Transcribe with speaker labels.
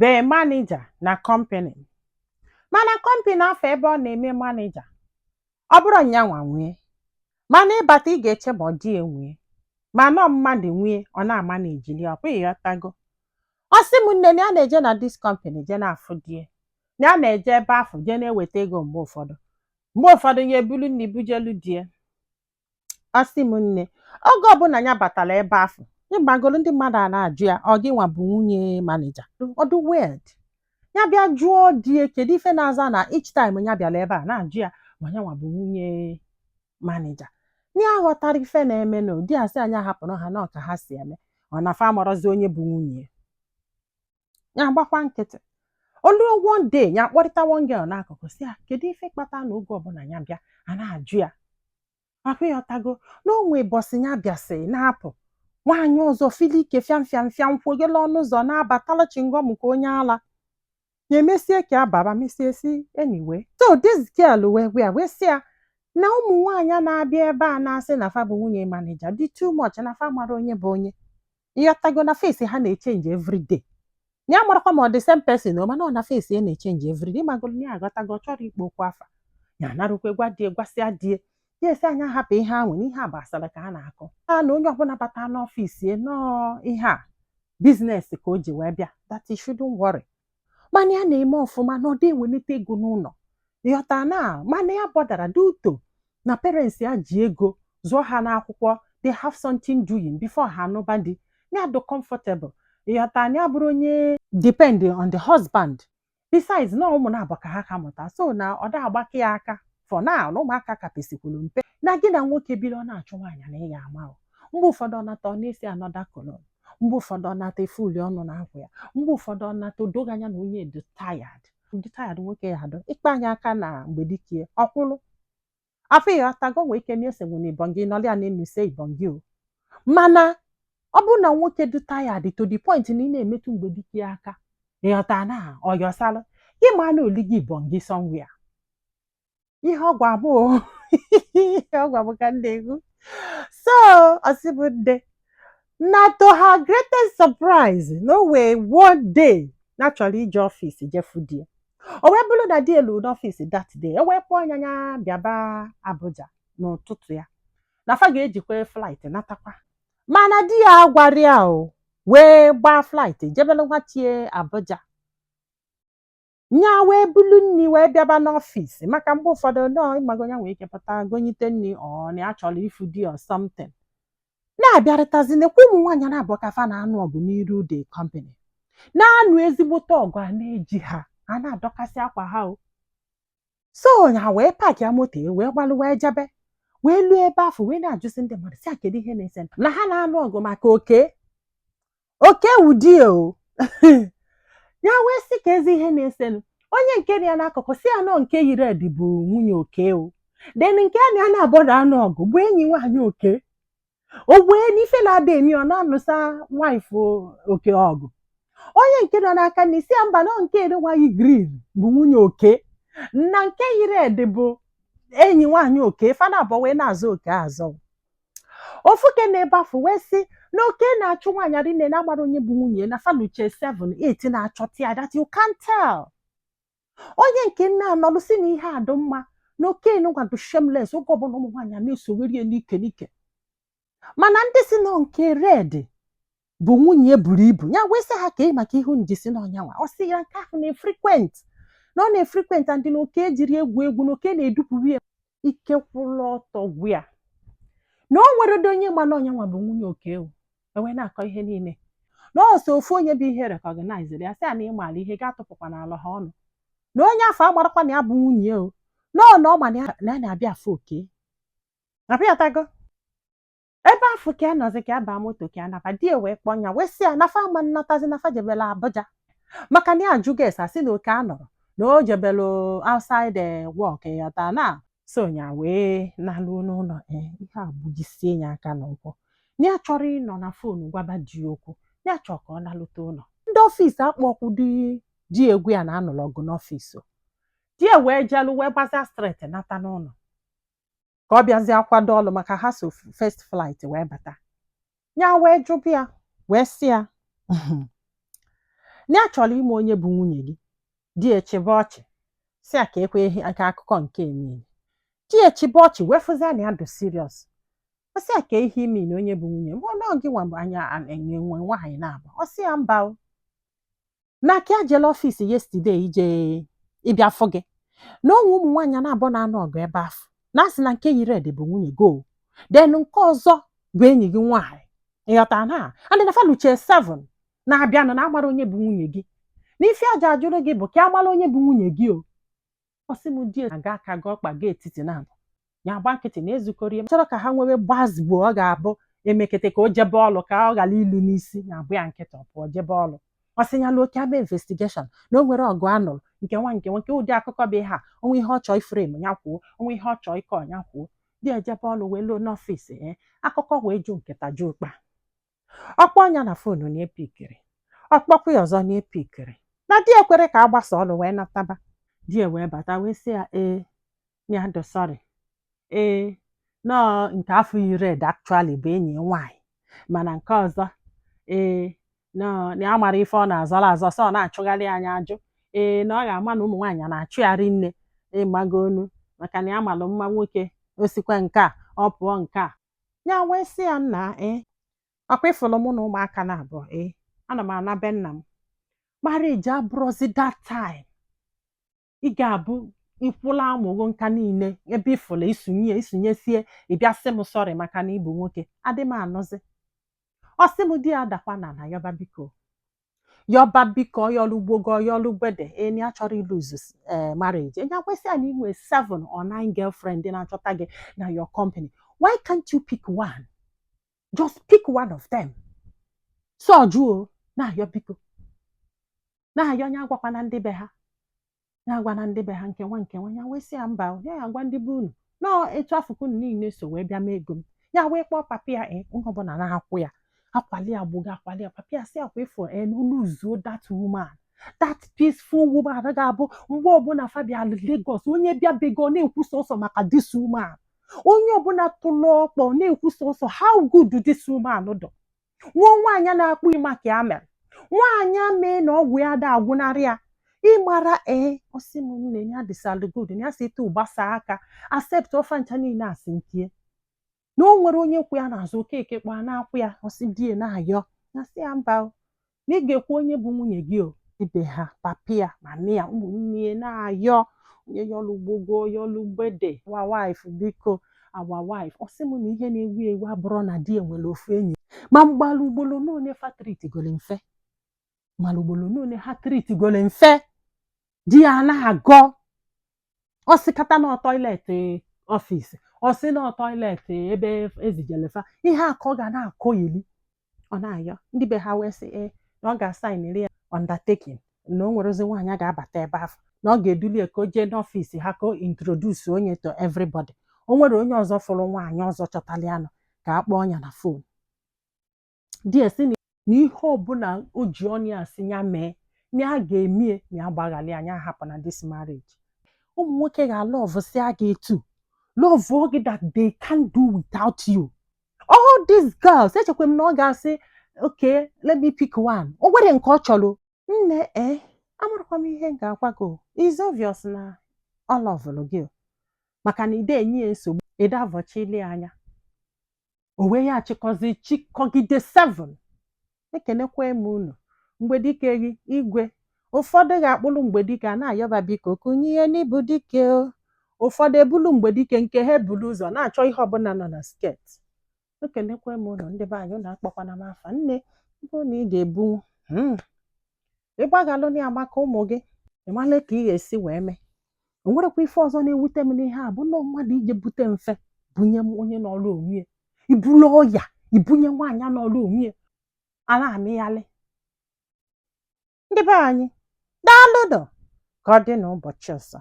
Speaker 1: Be manager na company, mana company afọ ebe ọ na-eme manager, ọ bụrụ nyanwa nwee, mana ịbata, ị ga-eche ma ọ dị enwee, ma nọ mmadụ nwee, ọ na-ama na ejili ọ bụghị. Ghọtago? Ọ sị m, nne, na ya na-eje na this company je na-afụ die, na ya na-eje ebe afụ je na-eweta ego. Mgbe ụfọdụ ya ebulu nna ibujelu die. Ọ sị m, nne, oge ọbụla ya batara ebe afụ, ịgbagolo ndị mmadụ a na-ajụ ya, ọ gị nwa bụ nwunye manager? Ọdụ weird. Ya bịa jụọ die kedu ife na-aza na each time ya bịara ebe a na-ajụ ya ma ya nwa bụ nwunye manager. Na ya ghọtara ife na-eme na ụdị asị anyị hapụrụ ha na ọka ha si eme, ọ na fa amọrọzi onye bụ nwunye ya. Agbakwa nkịtị. Olu one day, ya kpọrịta one girl n'akụkụ, sị ya kedu ife kpata na oge ọbụla ya bịa, a na-ajụ ya. Papa, ịghọtago na onwe bọsị ya bịasị na-apụ, nwaanyị ọzọ fili ike fịam fịam fịam kwogele ọnụ ụzọ na-abatala chingom ka onye ala ya emesie ka ababa mesie si. Anyway, so this girl wee gwa ya, wee sị ya na ụmụ nwaanyị na-abịa ebe a na-asị na fa bụ nwunye manager dị too much, na fa mara onye bụ onye. Ịghọtago? Na face ha na-echange everyday, ya marakwa ma ọ dị same person o, mana ọ na face ya na-echange everyday. Ịmagolo na ya aghọtago, ọ chọrọ ikpo okwu afa ya narụkwe gwa die, gwasịa die ya esi anya hapụ ihe ahụ na ihe a gbasara ka a na-akọ a, na onye ọbụla bata n'ọfịs ya nọọ ihe a business ka o ji wee bịa, that he shouldn't worry. Mana ya na-eme ọfụma na ọ dị ewelite ego n'ụlọ. Ịghọta? Na mana ya bọdara duto na parents ya ji ego zụọ ha n'akwụkwọ, they have something doing before ha anụba di, ya dị comfortable. Ịghọta? Na ya bụrụ onye depend on the husband. Besides, na ụmụ na-abụ ka ha ka mụta, so na ọ da agbakọ ya aka for now, na ụmụaka ka pesikwuru mpe. Na gị na nwoke biri, ọ na-achụ nwaanyị na ị ga-ama o. Mgbe ụfọdụ ọ nata, ọ na-esi anọda cologne. Mgbe ụfọdụ ọ nata, efuli ọnụ na akwa ya. Mgbe ụfọdụ ọ nata, odoghị anya na onye dị tired, dị tired. Nwoke ya adọ ịkpa anya aka na mgbe dike ọkwụlụ afọ. Ịghọtago? Nwee ike na-esenwu na ibọn gị nọrọ ya n'elu se ibọn gị o. Mana ọ bụrụ na nwoke dị tired to the point na ị na-emetụ mgbe dike ya aka, ịghọta, na ọyọsalụ gị, ma na oli gị ibọn gị somewhere. Ihe ọ gwa m o, ihe ọ gwa m ka m na-ekwu. So ọsị bụ nde na to her greatest surprise, na o wee one day na chọrọ ije ọfịs jefu di, o wee bụrụ na di elu n'ọfịs that day. E wee kpọọ anya ya bịaba Abuja n'ụtụtụ ya, na fa ga-ejikwa flight natakwa. Mana di ya agwara ya, o wee gbaa flight jebelu nwatie Abuja. Nya wee bulu nri wee bịaba n'ọfịs, maka mgbe ụfọdụ nọọ ịmago ya nwee ike pụta gonyite nri, ọ na ya chọrọ ifu di or something. Na-abịarịtazi, nekwa ụmụ nwaanyị na-abụ ka fa na-anụ ọgụ n'iru the company, na-anụ ezigbote ọgụ, a na-eji ha a na-adọkasị akwa ha o. So ya wee park ya moto ya wee gbalụ wee jebe, wee luo ebe afọ, wee na-ajụsị ndị mmadụ si a kedu ihe na-ese na ha na-anụ ọgụ maka oke oke wudi o. Ya wee sị ka ezi ihe na-esenụ. Onye nke dị ya n'akụkụ si ya nọ nke yiri red bụ nwunye oke o, then nke a na ya na-abọ na-anụ ọgụ bụ enyi nwaanyị oke. O wee n'ife na-ada emi, ọ na-anụsa wife oke ọgụ. Onye nke nọ n'aka na isi ya mba nọ, nke ere nwaanyị green bụ nwunye oke, na nke yiri red bụ enyi nwaanyị oke. Fana abụọ wee na-azụ oke azọ. Ofu ke na-ebe afọ wee sị na oke na-achụ nwaanyị rinne na-agbara onye bụ nwunye na faluche 7 8 na-achọta ya, that you can't tell. Onye nke nne anọlụ si na ihe adụ mma na oke nụgwa bụ shameless, oge ọbụla ụmụ nwaanyị a na-esogheri ya n'ike n'ike. Mana ndị si nọ nke red bụ nwunye buru ibu ya, wee sị ha ka ị maka ihu nji si n'ọnyanwa. Ọ sị ya nke ahụ na-efrequent, na ọ na-efrequent ndị na oke ejiri egwu egwu, na oke na-edupụ ya ike kwụrụ ọtọ gwu ya, na o nwere ụdị onye ma na ọnyanwa bụ nwunye oke o. Ewee na-akọ ihe niile na ọsọ ofu onye bụ ihe recognizere ya, sị ya na ịmala ihe ga-atụpụkwa n'ala ha ọnụ, na onye afọ agbarakwa na ya bụ nwunye o, na ọ na ọ ma na ya na-abịa afọ oke abịatago ebe afọ ka ya nọzi, ka ya baa moto ka ya naba. Di ya wee kpọọ ya, wee sị ya nafa ama nnatazi, nafa jebela Abuja, maka na ya ajụgo ese, asị na oke a nọrọ na o jebelu outside work ya taa na so ya wee naluo n'ụlọ. Ee, ihe a gbujisie ya aka n'ụkwụ, na ya chọrọ ịnọ na phone gwaba di okwu, ya chọrọ ka ọ nalute ụlọ. Ndị ọfịs akpọkwu di di egwu ya na anụrụ ọgụ n'ọfịs o. Di ya wee jelu wee gbazia straight nata n'ụlọ ka ọ bịazie kwado ọlụ, maka ha so first flight wee bata. Ya wee jụbụ ya, wee sị ya Na ya chọrọ ime onye bụ nwunye gị. Di echebe ọchị, si ya ka ekwe aka akụkọ nke emile. Di echebe ọchị wee fụzia na ya dị serious. Ọ sị ya ka ihe ime na onye bụ nwunye m, ọ nọ gị nwa bụ anya enwe nwaanyị na-abụ. Ọ sị ya mba o, na ka ya jele office yesterday ije ịbịa fụ gị, na onwe ụmụ nwaanyị na-abụ na-anụ ọgụ ebe afọ, na asị na nke yi red bụ nwunye go, then nke ọzọ bụ enyi gị nwaanyị. Ịghọta na and na faluche 7 na-abịanụ na amara onye bụ nwunye gị, na ife aja ajụrụ gị bụ ka amara onye bụ nwunye gị o. Ọ sị m di aga aka ga ọkpa ga etiti na abụ ya agba nkịtị na ezukọrọ ya, chọrọ ka ha nwewe gbazigbo. Ọ ga-abụ emekete ka o jebe ọlụ, ka ọ ghara ilu n'isi ya abụ ya nkịtị, ọ pụọ jebe ọlụ. Ọ sị ya lụọ ka ama investigation na o nwere ọgụ anụrụ nke nwa nke nwoke. Ụdị akụkọ bụ ihe a, onwe ihe ọ chọọ iframe ya kwuo, onwe ihe ọ chọọ ịkọ ya kwuo. Di ejebe ọlụ wee luo n'office, ee, akụkọ wee ju nkịta ju ụkpa. Ọkpọ ọnya na phone na epikiri, ọkpọkwa ya ọzọ na epikiri, na di ekwere ka a gbasa ọlụ wee nataba. Di e wee bata wee sị ya ee, ya dị sorry, ee, nọọ nke afọ yi red actually bụ enyi ya nwaanyị, mana nke ọzọ, ee, nọọ na ya mara ife ọ na-azọrọ azọ, sọ ọ na-achụgharị anya ajụ. Ee, na ọ ga-ama na ụmụ nwaanyị na-achụgharị nne ịgbago onu, maka na ya malụ mma nwoke osikwa nke a ọ pụọ nke a. Ya wee sị ya, nna, ee, ọkwa ịfụlụ mụ na ụmụaka na abụọ, ee, ana m ana be nna m. Marriage abụrụzi that time ị ga-abụ ịkwụla amụgo nka niile ebe ịfụlụ isonye isonyesie, ị bịa sị m sorry maka na ịbụ nwoke adị m anụzi. Ọ sị m di ya dakwa na na yọba biko, yọba biko, ọyọlugbogo ọyọlugbede eni achọrọ ilose ee marriage. Enye kwesị ya na inwe 7 or 9 girlfriend na-achọta gị na your company, why can't you pick one? Just pick one of them. So jụọ na-ayọ biko, na-ayọ onye agwakwana ndị be ha, ya agwa na ndị be ha nke nwa nke nwa. Ya wee sị ya mba, ya ya agwa ndị be unu nọọ etu afụkụ unu niile so wee bịa mee ego m. Ya wee kpọọ papa ya, ee, ihe ọbụla na-akwụ ya akwali ya gbogo akwali ya. Papa ya sị akwa ịfụ, ee, n'ụlọ that woman, that peaceful woman ga-abụ mgbe ọbụla fa bịa Lagos, onye bịa bego na-ekwu sọsọ maka this woman, onye ọbụla tụlụ ọkpọ na-ekwu sọsọ how good this woman dọ. Nwa nwaanyị na-akpụ ịma ka ya mere nwaanyị mee na ọgwụ ya da agwụnarị ya ịmara. Ee, ọsị m nne ya dịsalụ good na ya si etu gbasa aka accept ọfa ncha niile asị nkie na o nwere onye kwụ ya n'azụ. Okeke kpọ na-akwụ ya. Ọsị die na-ayọ ya, sị ya mba o, na ị ga-ekwu onye bụ nwunye gị o. Ibe ha, papi ya, mami ya, ụmụnne ya na-ayọ onye yọlugbogo yọlugbede, our wife, biko, our wife. Ọ sị m na ihe na-ewu ewu abụrụ na di nwere ofu enyi, ma mgbalụ ugboro n'one fa tritigolo mfe, mana ugboro n'one ha tritigolo mfe, di ya na-agọ. Ọ sịkata na toilet office, ọ sị na toilet ebe ezijelefa ihe a ka ọ ga na-akọ yeli. Ọ na-ayọ ndị be ha wee sị ee, na ọ ga-asigniri ya undertaking na o nwerezi nwaanyị a ga-abata ebe ahụ, na ọ ga-eduli ya ka o jee n'office ha ka o introduce onye to everybody. O nwere onye ọzọ fụrụ nwaanyị ọzọ chọtara ya nọ ka a kpọọ ya na phone. Di ya sị na ihe ọbụla o ji ọnụ ya asị ya mee na ya ga-emie, na ya gbaghalị anya hapụ na this marriage. Ụmụ nwoke ga-alọvụsịa gị etu love gị that they can't do without you. All these girls, echekwa m na ọ ga-asị, "Okay, let me pick one." O nwere nke ọ chọrọ. Nne, ee, amarakwa m ihe m ga-agwa gị o. It's obvious na ọ loveụrụ gị o, maka na ide enye ya nsogbu, ide avọchili ya anya, o wee ya achịkọzi chịkọgide seven. Ekenekwa m unu mgbe dike gị igwe. Ụfọdụ ga-akpụrụ mgbe dike a na-ayọba biko kụnye ihe n'ịbụ dike o. Ụfọdụ ebulu mgbe dike nke ha ebulu ụzọ na-achọ ihe ọbụla nọ na skirt. Ekenekwa m unu, ndị be anyị. Unu akpọkwana m afa nne. Ọ bụrụ na ị ga-ebunwu ịgbaghalụ ya maka ụmụ gị, ị mara ka ị ga-esi wee mee. O nwerekwa ife ọzọ na-ewute m n'ihe a bụ na mmadụ ije bute mfe bunye m onye n'ọrụ onwe ya, ibulu ọya ibunye nwaanyị n'ọrụ onwe ya a na-amịghalị. Ndị be anyị, daalụnụ. Ka ọ dị n'ụbọchị ọzọ.